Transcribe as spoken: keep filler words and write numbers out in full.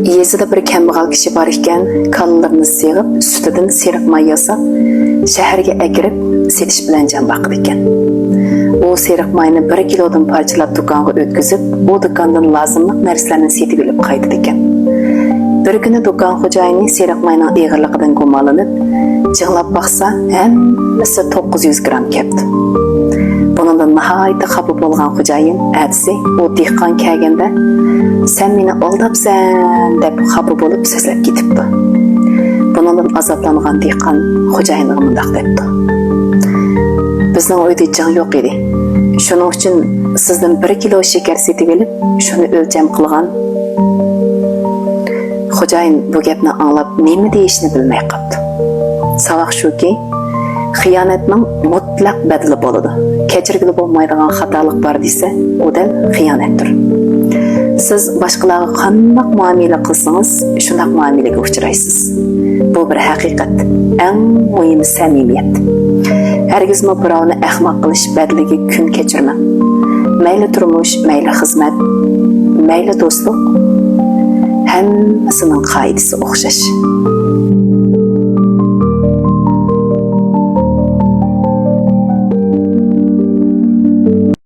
يېزىدا بىر كەمبەغەل كىشى بار ئىكەن، كالىلىرىنى سېغىپ، سۈتىدىن سېرىق ماي ياساپ، شەھەرگە ئەكىرىپ سېتىش بىلەن جان باقىدىكەن. ئۇ سېرىق ماينى بىر كىلودىن پارچىلاپ دۇكانغا ئۆتكۈزۈپ، ئۇ دۇكاندىن لازىملىق نەرسىلەرنى سېتىۋېلىپ قايتىدىكەن. بىر كۈنى دۇكان خوجايىنى سېرىق ماينىڭ ئېغىرلىقىدىن گۇمانلىنىپ، جىڭلاپ باقسا، ھەممىسى توققۇز يۈز گرام كەپتۇ. بۇنىڭدىن ناھايىتى خاپا بولغان خوجايىن ئەتىسى ئۇ دېھقان كەلگەندە، «سەن مېنى ئالداپسەن» دەپ خاپا بولۇپ سۆزلەپ كېتىپتۇ. بۇنىڭدىن ئازابلانغان دېھقان خوجايىنىغا مۇنداق دەپتۇ: «بىزنىڭ ئۆيدە جىڭ يوق ئىدى. شۇنىڭ ئۈچۈن سىزدىن بىر كىلو شېكەر سېتىۋېلىپ، شۇنى ئۆلچەم قىلغان.» خوجايىن بۇ گەپنى ئاڭلاپ، نېمە دېيىشنى بىلمەي قاپتۇ. ساۋاق شۇكى، خىيانەتنىڭ مۇتلەق بەدىلى بولىدۇ. كەچۈرگىلى بولمايدىغان خاتالىق بار دېسە، ئۇ دەل خىيانەتتۇر. سىز باشقىلارغا قانداق مۇئامىلە قىلسىڭىز، شۇنداق مۇئامىلىگە ئۇچرايسىز. بۇ بىر ھەقىقەت. ئەڭ مۇھىمى سەمىمىيەت. ھەرگىزمۇ بىراۋنى ئەخمەق قىلىش بەدىلىگە كۈن كەچۈرمەڭ. مەيلى تۇرمۇش، مەيلى خىزمەت، مەيلى دوستلۇق، ھەممىسىنىڭ قائىدىسى ئوخشاش.